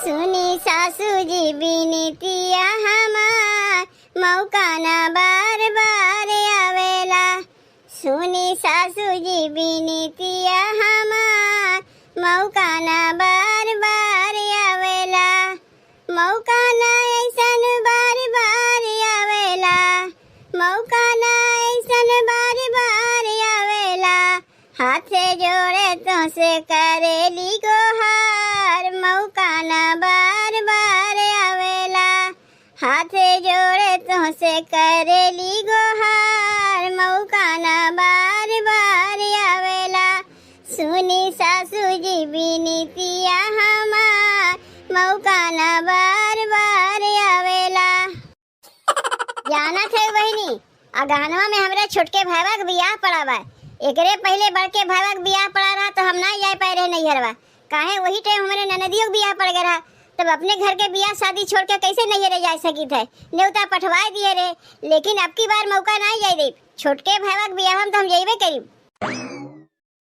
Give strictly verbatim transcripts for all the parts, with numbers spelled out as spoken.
सुनी सासू जी बिनतिया हमार, मौका ना बार बार आवेला। सुनी सासू जी बिनतिया हमार, मौका ना बार बार आवेला। मौका ना ऐसन बार बार आवेला, मौका ना ऐसन बार बार आवेला। हाथ जोड़े तोहसे करेली गोहार, मौका ना बार बार आवेला। हाथ जोड़े तोहसे करेली गोहार, मौका ना बार बार आवेला। सुनी सासू जी बिनतिया हमार, मौका ना बार बार आवेला। जानत है बहिनी, अगहनवा में हमरे छोटके भाईवा के बियाह पड़ा बा। एकरे पहिले बड़के भाईवा के बियाह पड़ा रहा तो हम ना जाए पाए रहे नैहरवा। काहे वही टाइम हमरे ननदियो के बियाह पड़ गए रहा, तब अपने घर के बियाह शादी छोड़ के कैसे नैहरे जा सकित है? नेवता पठवाए दिए रहे, लेकिन अब की बार मौका ना जाए देब। छोटके भाईवा के बियाह में तो हम जइबे करीब।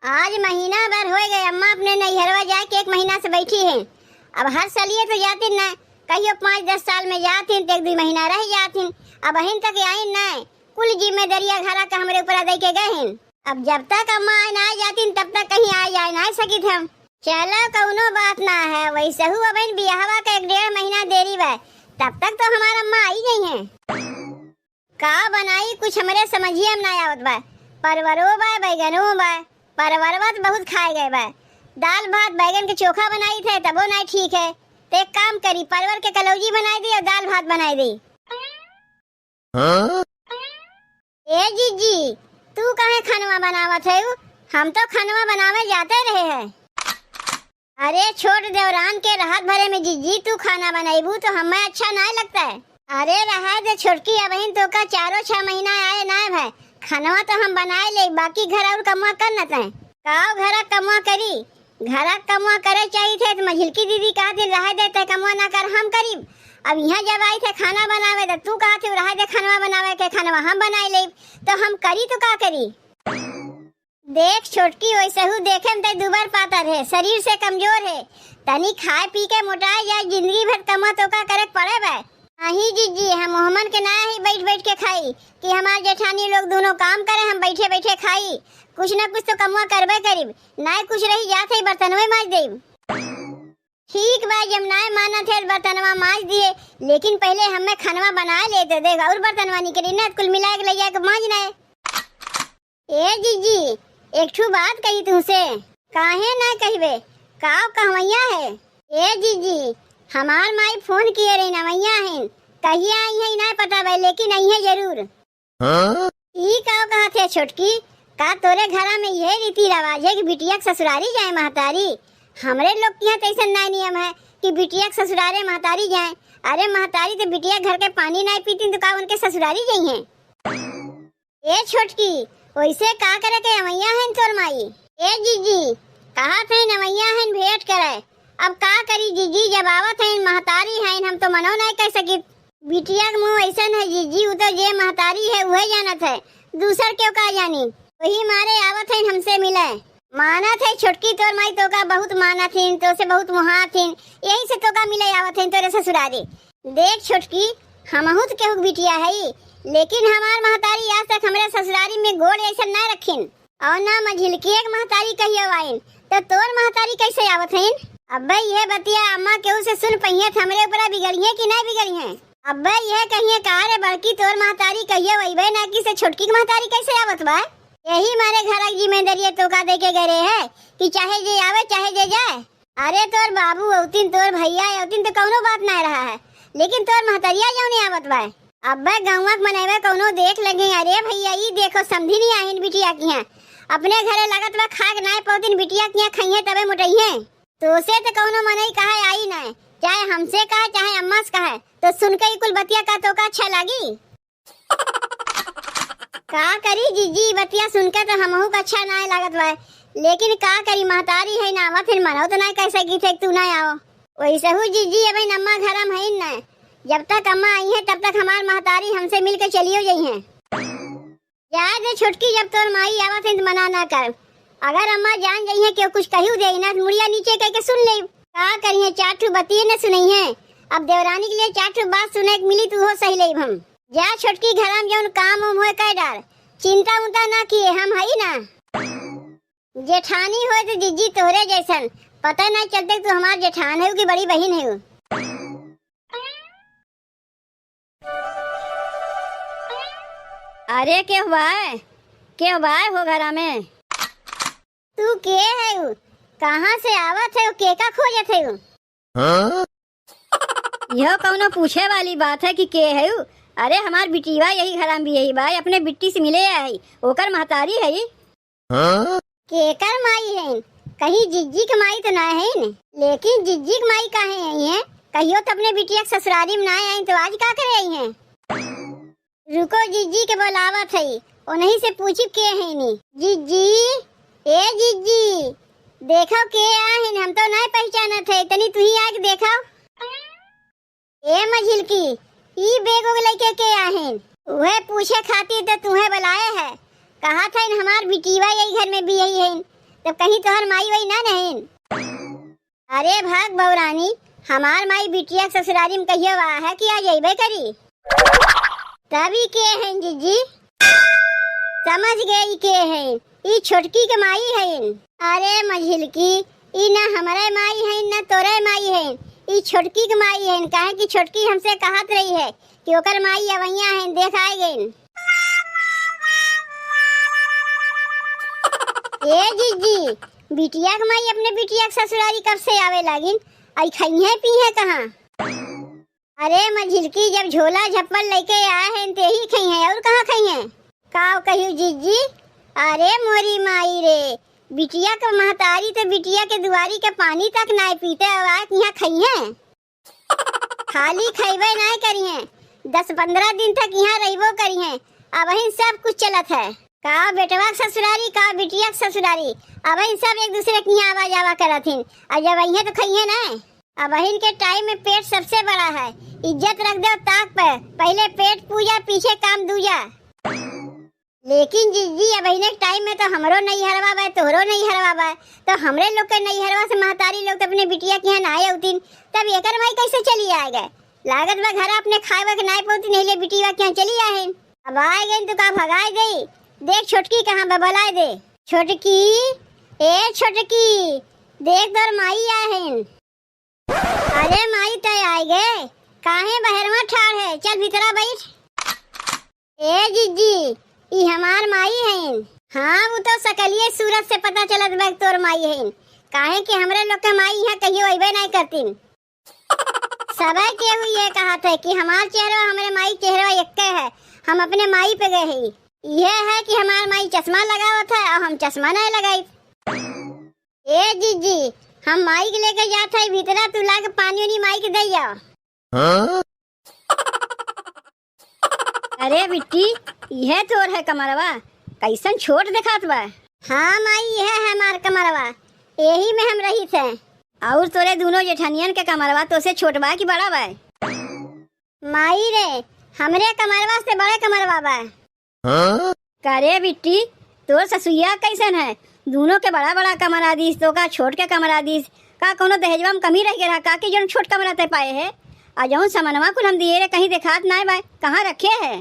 आज महीना भर होइ गए, अम्मा अपने नैहरवा जाए के एक महीना से बैठी हैं। अब हर सलिए तो जातिन ना, कहियो पाँच दस साल में जातिन, तो एक दुइ महीना रह जातिन। अब अबहिन तक आइन ना, कुल जिम्मेदारिया घरा का हमरे ऊपर दे के गए हैं। अब जब तक अम्मा आए ना जातिन, तब तक कहीं आए जाए ना सकित हम। चलो, कौनो बात ना है, वैसहू अबहिन बियाहवा का एक डेढ़ महीना देरी बा, तब तक तो हमार अम्मा आई गई हैं। का बनाई, कुछ हमरे समझिया में ना आवत बा। परवरो बा, बैगनो बा, परवरवा तो बहुत खाए गए बा। दाल भात बैगन के चोखा बनाई थे, तबो ना ठीक है। तो एक काम करी, परवर के कलौजी बनाई दी और दाल भात बनाई दी। हाँ? ए जीजी, तू काहे खनवा बनावत है? हम तो खनवा बनावे जाते रहे हैं। अरे छोट देवरान के रहत भरे में जीजी तू खाना बनइबू तो हमें अच्छा नाय लगता है। अरे रहे दे छोटकी, अबहिन तोका चारो छह महीना आए नाय भाई, खनवा तो हम बनाए ले, बाकी घर और कमवा कर न तय। काव घर कमवा करी, घर कमवा करे चाहिए थे तो मझिलकी दीदी कहा दिन रहे दे तय कमवा ना कर हम करीब। अब यहाँ जब आई थे खाना बनावे तो तू कहा थे रहे दे खनवा बनावे के, खनवा हम बनाए ले तो हम करी तो का करी। देख छोटकी, वैसहू देखे में तै दुबर पातर है, शरीर से कमजोर है। तनी खाए पी के मोटाए जाए, जिंदगी भर कमा तो का करे के पड़े बे। नहीं जीजी, हम ओहमन के ना ही बैठ बैठ के खाई कि हमार जेठानी लोग दोनों काम करे, हम बैठे बैठे खाई। कुछ ना कुछ तो कमवा करबे करीब, ना कुछ रही जात है बर्तनवे माज देब। ठीक बा, जब नाय मानत है बर्तनवा माज दिए, लेकिन पहले हमें खनवा बनाए ले तो देख, और बर्तनवा निकली ना, कुल मिला के ले जाके माज ना। ए जीजी, एक ठू बात कही तुमसे। काहे ना कहबे, का कहवैया है? ए जीजी, हमार माई फोन किए रही नवैया है, कहिया आई है ना पता बा, लेकिन आई है जरूर। हाँ? ई का कहत है छोटकी? का तोरे घरा में यह रीति रिवाज है कि बिटिया के ससुरारी जाए महतारी? हमरे लोग के यहाँ तो ऐसा ना नियम है कि बिटिया के ससुरारे महतारी जाए। अरे महतारी तो बिटिया घर के पानी ना पीती तो का उनके ससुरारी जाई हैं? ए छोटकी, वैसे का करे के अवैया हैं तोर माई? ए जीजी, कहा थे नवैया हैं भेंट करे। अब का करी जीजी, जब आवत हैं महतारी हैं, हम तो मनो नहीं कह सकित। बिटिया के मुँह ऐसन है जीजी, उ तो जे महतारी है उहे जानत है, दूसर केव का जानी। वही मारे आवत हैं हमसे मिले। मानत है छोटकी तोर माई तोका बहुत मानत हिन, तो से बहुत मोहात हिन, यही से तोका मिले आवत हैं तोरे ससुरारी। देख छोटकी, हमहू तो केहू के बिटिया है, लेकिन हमार महतारी आज तक हमरे ससुरारी में गोड़ ऐसन ना रखिन। और ना मझिलकिए के महतारी कहियो आइन, तो तोर महतारी कैसे आवत हइन? अब्बे यह बतिया अम्मा केहू से सुन पइहें तो हमरे ऊपर बिगड़िहें कि नहीं बिगड़िहें? अब्बे यह कहिए का रे बड़की तोर महतारी कहियो अइबे ना की से छोटकी के महतारी कैसे आवत बा? यही मारे घर की जिम्मेदारी तोका दे के गए रहे है कि चाहे जे आवे चाहे जे जाए। अरे तोर बाबू अवतिन, तोर भैया अवतिन तो कौनो बात ना रहा है, लेकिन तोर महतरिया जौन आवत बा। अब्बे गौवा के मनैवे कौनो देख लगे, अरे भैया ई देखो समधी नहीं आहिन बिटिया की हैं, अपने घरे लगत बा खाक नाय पौतिन बिटिया की हैं, खइहें तबे मोटइहें। तो से तो कौनो मनई कहे आई ना, चाहे हमसे कहे चाहे अम्मा से कहे, तो सुन के ई कुल बतिया का तोका अच्छा लागी? का करी जीजी, बतिया सुन के तो हमहू का अच्छा नाय लागत बा, लेकिन का करी, महतारी है ना, फिर मनो तो नाय कह सकी थे कि तू ना आओ। वैसहू जीजी, अबे अम्मा घर में है ना, जब तक अम्मा आई है तब तक हमार महतारी हमसे मिल के चलियो जाई हैं। जाए दे छोटकी, जब तोर माई आवत है तो मना ना कर, अगर अम्मा जान जाई है कि कुछ कहू दे ना तो मुड़िया नीचे कह के सुन ले। का करिए, चार ठो बतिये न सुनइहें। अब देवरानी के लिए चार ठो बात सुने के मिली, तू हो सही लेब हम। जा छोटकी, घरा में जौन काम उम होए कह डार, चिंता उंता ना किए, हम हई ना। जेठानी होए तो जिज्जी तोहरे जैसन, पता नहीं चलते तू हमार जेठान है कि बड़ी बहिन है। अरे के हुआ है, के हुआ है हो घरा में? तू के है? कहाँ से आवत है? के का खोजत है? हाँ? यह कौनो पूछे वाली बात है कि के है? अरे हमार बिटिया यही घरा में भी यही बा, अपने बिट्टी से मिले आई, ओकर महतारी है। हाँ? केकर माई हइन? कहीं जिज्जी के माई तो ना हइन? लेकिन जिज्जी के माई काहे आई हैं? कहियो तो अपने बिटिया के ससुरारी में ना आई तो आज का करे आई हैं? रुको, जिज्जी के बोलावत हई, उन्हीं से पूछी के हइनी। जिज्जी, ए जिज्जी, देखो के आहिन, हम तो नहीं पहचानत है, तनी तुही आके देखो। ए मझिलकी, ई बैग उग लइके के आहिन? उहे पूछे खातिर तो तुहे बुलाए है। कहत हइन हमार बिटिया यही घर में भी यही हइन, तब कहीं तोहर माई वही ना नहीं। अरे भाग बौरानी, हमार माई बिटिया के ससुरारी में कहियो आ है कि आ जइबे करी। तब ई के हइन जिज्जी? समझ गए ई के हइन, ई छोटकी के माई हइन। अरे मझिलकी, ई ना हमरे माई हइन, ना तोरे माई हइन, ई छोटकी के माई हइन। काहे कि छोटकी हमसे कहत रही है कि ओकर माई अवैया हइन, देख आए गइन। ए जिज्जी, बिटिया के माई अपने बिटिया के ससुरारी कब से आवे लागिन? आई खइहें पीहें कहाँ? अरे मझिलकी, जब झोला झप्पल लेके आए हैं, ते ही खइहें, और कहाँ खइहें? का कहियो जिज्जी? अरे मोरी माई रे, बिटिया के महतारी तो बिटिया के दुआरी के पानी तक नाय पीते, अब आए यहाँ खइहें? खाली खइबे नाय करिहें, दस पन्द्रह दिन तक यहाँ रहिबो करिहें। अबहिन सब कुछ चलत है। का बेटवा के ससुरारी, का बिटिया के ससुरारी, अबहिन सब एक दूसरे के यहाँ आवा जावा करत हिन। और जब अइहें तो खइहें ना। अबहिन के टाइम में पेट सबसे बड़ा है, इज्जत रख दो ताक पे, पहले पेट पूजा, पीछे काम दूजा। लेकिन जिज्जी, अबहिने के टाइम में तो हमरो नैहरवा बा, तोहरो नैहरवा बा, तो हमरे लोग के नैहरवा से महतारी लोग तो अपने बिटिया के यहाँ ना आए होतीन, तब एकर माई कैसे चली आए गए? लागत बा घर अपने खाए के नाय पौती, नहीं ले बिटिया के यहाँ चली आए हैं। अब आए गए तो का भगाए दे? देख छोटकी कहाँ बा, बुलाए दे। छोटकी, ए छोटकी, देख तोर माई आए हैं। अरे माई, तय आए गए, काहे बहरवा ठाड़ है? चल भीतरा बैठ। ए जिज्जी, ई हमार माई हईन। हाँ, वो तो सकलिए सूरत से पता चलत बा कि तोर माई हईन, काहे कि हमरे लोग के माई यहाँ कहियो अइबे नाय करतीन। सबे केहू ये कहत है कि हमार चेहरवा हमरे माई चेहरवा एक्के है, हम अपने माई पे गए हई। यह है कि हमार माई चश्मा लगावत है और हम चश्मा नाय लगाई। ए जिज्जी, हम माई के लेके जात है भीतरा, तू लाके पानी उनी माई के दे जाओ। हाँ? अरे बिट्टी, यह तोर है कमरवा, कैसन छोट देखात बा। हाँ माई, यह है हमार कमरवा, यही में हम रहित है। और तोरे दोनों जेठनियन के कमरवा तोसे छोट बा कि बड़ा बा? माई रे, हमरे कमरवा से बड़े कमरवा बा। हाँ? का रे बिट्टी, तोर ससुइया कैसन है? दूनों के बड़ा बड़ा कमरा दीस, तो का छोट के कमरा दीस? का कौनो दहेजवा में कमी रह गया रहा का कि जौन छोट कमरा ते पाए है? आ जौन समनवा कुल हम दिए रे, कहीं देखात नाय बा, कहाँ रखे है?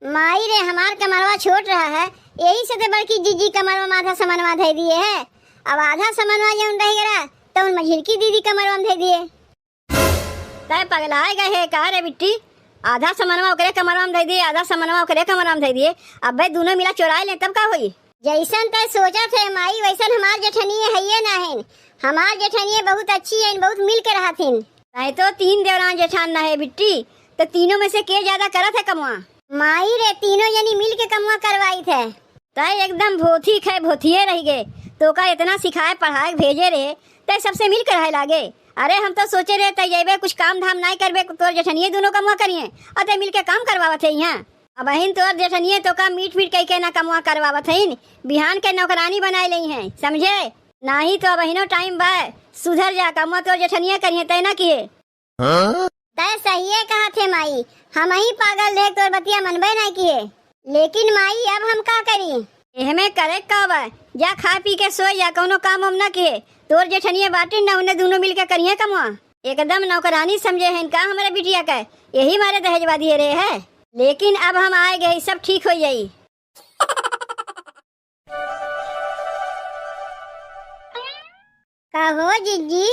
माई रे, हमार कमरवा छोट रहा है, यही से ते बड़की जिज्जी कमरवा में आधा समनवा धै दिए है। अब आधा समनवा जौन रह गया रहा, तौन मझिलकी दीदी कमरवा में धै दिए। तै पगलाए गए है का रे बिट्टी? आधा समनवा ओकरे कमरवा में धै दिए, आधा समनवा ओकरे कमरवा में धै दिए। अबे दूनों मिला चोराए ले तब का होई? जैसन तै सोचत है माई, वैसन हमार जेठनिए हइये ना हईन। हमार जेठनिए बहुत अच्छी हईन, बहुत मिल के रहत हिन। नहीं तो तीन देवरान जेठान ना है बिट्टी, तो तीनों में से के ज्यादा करत है कमवा? माई रे, तीनों जनी मिल के कमवा करवाइत है। तै एकदम भोथी खे भोथिए रह गए। तोका इतना सिखाए पढ़ाए के भेजे रहे, तै सबसे मिल के रहे लागे। अरे हम तो सोचे रहे तै जैबे कुछ काम धाम नाय करबे, तोर जेठनिए दूनों कमवा करिए और तै मिल के काम करवावत है यहाँ। अबहिन तोर जेठनिए तोका मीठ मीठ कह के ना कमवा करवावत हईन, बिहान के नौकरानी बनाए लेइहें, समझे? नाही तो अबहिनो टाइम बा, सुधर जा, कमवा तोर जेठनिए करिए, तै ना किए। हाँ? तै सहिए कहत है माई, हमही पागल रहे, तोर बतिया मनबे नाय किए। लेकिन माई, अब हम का करी? एहमे करे का बा? जा खा पी के सोय जा, कउनो काम वाम न किहे। तोर जेठनिया बाटिन न, उन्हें दुनो मिलके करिहे कमवा। एकदम नौकरानी समझे हैं का हमरे बिटिया के, यही मारे दहेजवा दिहे रहे है। लेकिन अब हम आए गए, सब ठीक होइ जाई। का हो जिज्जी,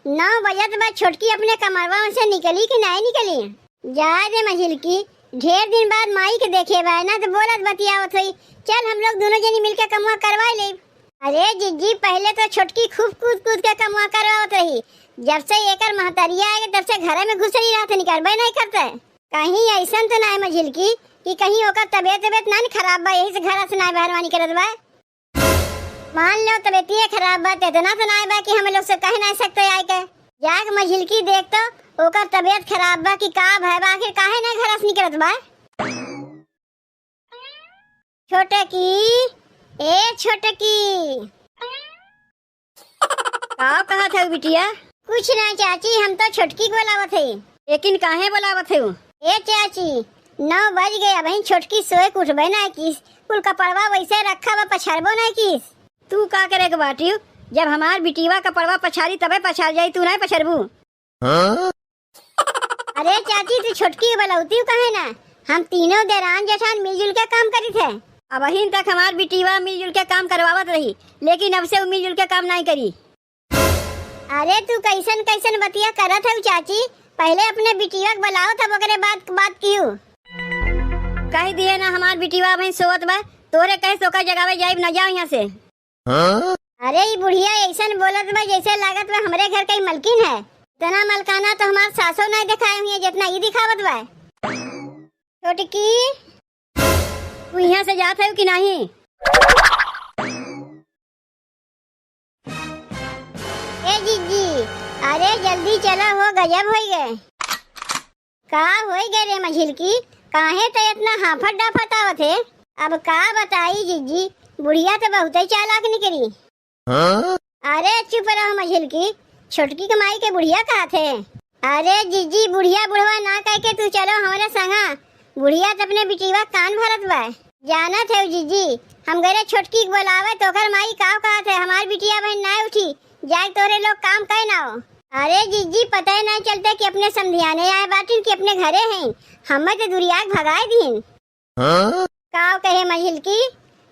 नौ बजत बा, छोटकी अपने कमरवा में से निकली कि नाहीं निकली? जाए दे मझिलकी, ढेर दिन बाद माई के देखे बा ना, तो बोलत बतियावत होई। चल हम लोग दुनो जनी मिलके कमवा करवाइ लेब। अरे जिज्जी, पहिले तो छोटकी खूब कूद कूद के कमवा करवावत रही, जब से एकर महतरिया आए तब से घरे में घुसरी रहत, निकरबे नाहीं करते। कहीं अइसन तो नाहीं मझिलकी कि कहीं ओकर तबियत तबियत ना न खराब बा, यही से घर से नाहीं बहरवा निकरत बा। मान लो तबियतिये खराब बा, त एतना तो नाय बा कि हम लोग से कह नाय सकते आए के। जाके मझिलकी देख तो, ओकर तबियत खराब बा कि का भय बा, आखिर काहे नाय घर से निकलत बा? छोटकी, ए छोटकी। का कहत है बिटिया? कुछ ना चाची, हम तो छोटकी के बोलावत है। लेकिन काहे बोलावत है? ए चाची, नौ बज गए, अबहिन छोटकी सोए के उठबे ना किस, कुल कपड़वा वैसे रखा बा, पछारबो ना किस। तू का करे के बाटियो? जब हमार बिटिया कपड़वा पछारी तबे पछार जाई, तू ना पछारबू। हाँ? अरे चाची, तू छोटकी के बोलावती काहे ना? हम तीनों देरान जेठान मिलजुल के काम करी थे। अबहिन तक हमार बिटिया मिलजुल के काम करवावत रही, लेकिन अब से वो मिलजुल के काम नहीं करी। अरे तू कैसन कैसन बतिया करत हऊ चाची, पहिले अपने बिटिया के बुलाओ तब ओकरे बाद बात कियो। कह दिए ना हमार बिटिया अबहिन सोवत बा, तोरे कहे से ओकर जगावे जाइब ना, जाओ यहाँ से। हाँ? अरे ई बुढ़िया ऐसन बोलत बा जैसे लागत बा हमरे घर के ही मलकिन है। इतना मलकाना तो हमार सासो नहीं दिखाए हुए जितना ई दिखावत बा। छोटकी, तू यहाँ से जात है कि नहीं? ए जिज्जी, अरे जल्दी चला हो, गजब होई गए। का होई गए रे मझिलकी, काहे त इतना हाफत डाफत आवत है? अब का बताई जिज्जी, बुढ़िया तो बहुते चालाक निकली। हाँ? अरे चुप रहो मझिलकी, छोटकी के माई के बुढ़िया कहत है। अरे जिज्जी, बुढ़िया बुढ़वा ना कह के तू चलो हमरे संगा। बुढ़िया त अपने बिटिया कान भरत बा। जानत है जिज्जी, हम गरे छोटकी के बोलावे तो ओकर माई का कहत है, हमार बिटिया अबहिन ना उठी, जाए तोरे लोग काम कहे ना हो। अरे जिज्जी, पता ही नहीं चलते कि अपने समधियाने आए बाटिन कि अपने घरे हैं, हमें तो दुरिया के भगाए दीन। हाँ? काव कहे मझिलकी,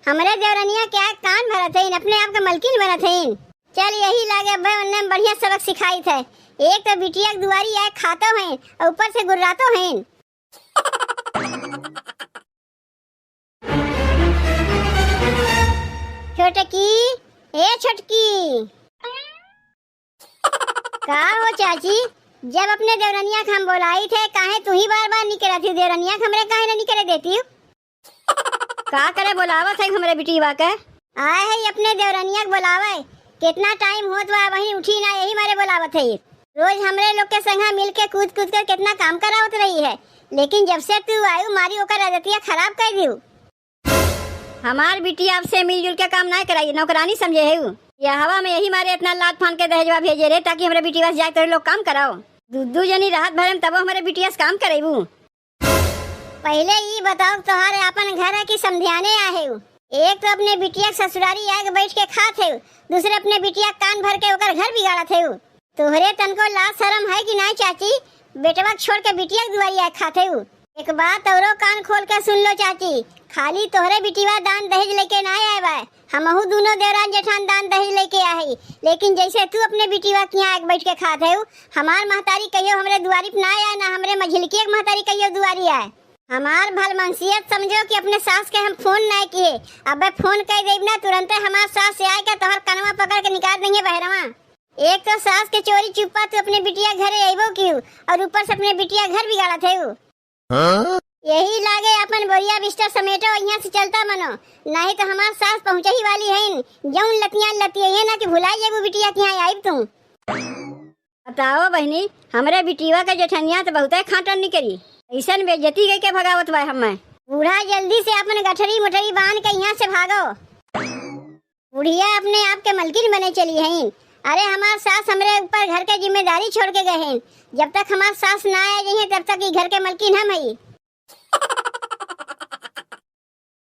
हमरे देवरनिया के आगे कान भरत हईन, अपने आप के मलकिन बनत हईन। चल यही लागे अब्बे उन्ने में बढ़िया सबक सिखाई थे। एक तो बिटिया के दुआरी आए खातो हैं और ऊपर से गुर्रातो हैं। छोटकी, ए छोटकी। का हो चाची, जब अपने देवरनिया के हम बोलाई थे, काहे तू ही बार बार निकलत ही? देवरनिया के हमरे काहे ना निकले देती हो? का करे बोलावत है हमरे बिटिया के? आए है अपने देवरनिया के बोलावे, कितना टाइम होत बा, वहीं उठी ना, यही मारे बोलावत है। रोज हमरे लोग के संगा मिल के कूद कूद के कितना काम करावत रही है, लेकिन जब से तू आयु मारी ओकर आदतिया खराब कर दियो। हमार बिटिया अब से मिलजुल के काम नाय कराई, नौकरानी समझे है उ। या हवा में यही मारे इतना लात फान के दहेजवा भेजे रहे, ताकि हमरे बिटिया से जाके तोरे लोग काम कराओ। दू दू जनी रात भरे में तबो हमरे बिटिया से काम करेबू। पहिले ई बताओ, तोहार आपन घर है कि समधियाने आहे उ? एक तो अपने बिटिया के ससुरारी आके बैठ के खात है, दूसरे अपने बिटिया कान भर के ओकर घर बिगाड़त है उ। तोहरे तनको लाज शरम है कि नाय चाची? बेटवा के छोड़ के बिटिया के दुआरी आए खात है उ। एक बात औरो कान खोल के सुन लो चाची, खाली तोहरे बिटिया दान दहेज लेके नाय आए बा, हमहू दोनों देवरान जेठान दान दहेज लेके आए हई। लेकिन जैसे तू अपने बिटिया के यहाँ आके बैठ के खात है उ, हमार महतारी कहियो हमरे दुआरी पे ना आए, ना हमरे मझिलकी के महतारी कहियो दुआरी आए। हमार भलमनसियत समझो कि अपने सास के हम फोन नाय किए, अबे फोन कर देब ना, तुरंते हमार सास से आए के तोहर कनवा पकड़ के निकाल देंगे बहरवा। एक तो सास के चोरी चुप्पा तू अपने बिटिया घरे अइबो किहू और ऊपर से अपने बिटिया घर बिगाड़त है उ। हाँ? यही लागे अपन बोरिया बिस्तर समेटो, यहाँ से चलता मनो, नहीं तो हमार सास पहुँचे ही वाली है, जौन लतियान लतिये ना कि भुलाई जेबू बिटिया के यहाँ आइब तू। बताओ बहिनी, हमरे बिटिया के जेठनिया तो बहुते खाटन निकरी, ऐसन बेइज्जती कइके भगावत बा हमें। बूढ़ा जल्दी से अपन गठरी मोटरी बांध के यहाँ से भागो। बुढ़िया अपने आप के मलकिन बने चली हईन। अरे हमार सास हमरे ऊपर घर के जिम्मेदारी छोड़ के गए हैं। जब तक हमार सास ना आ जाइए तब तक ई घर के मलकिन हम हई।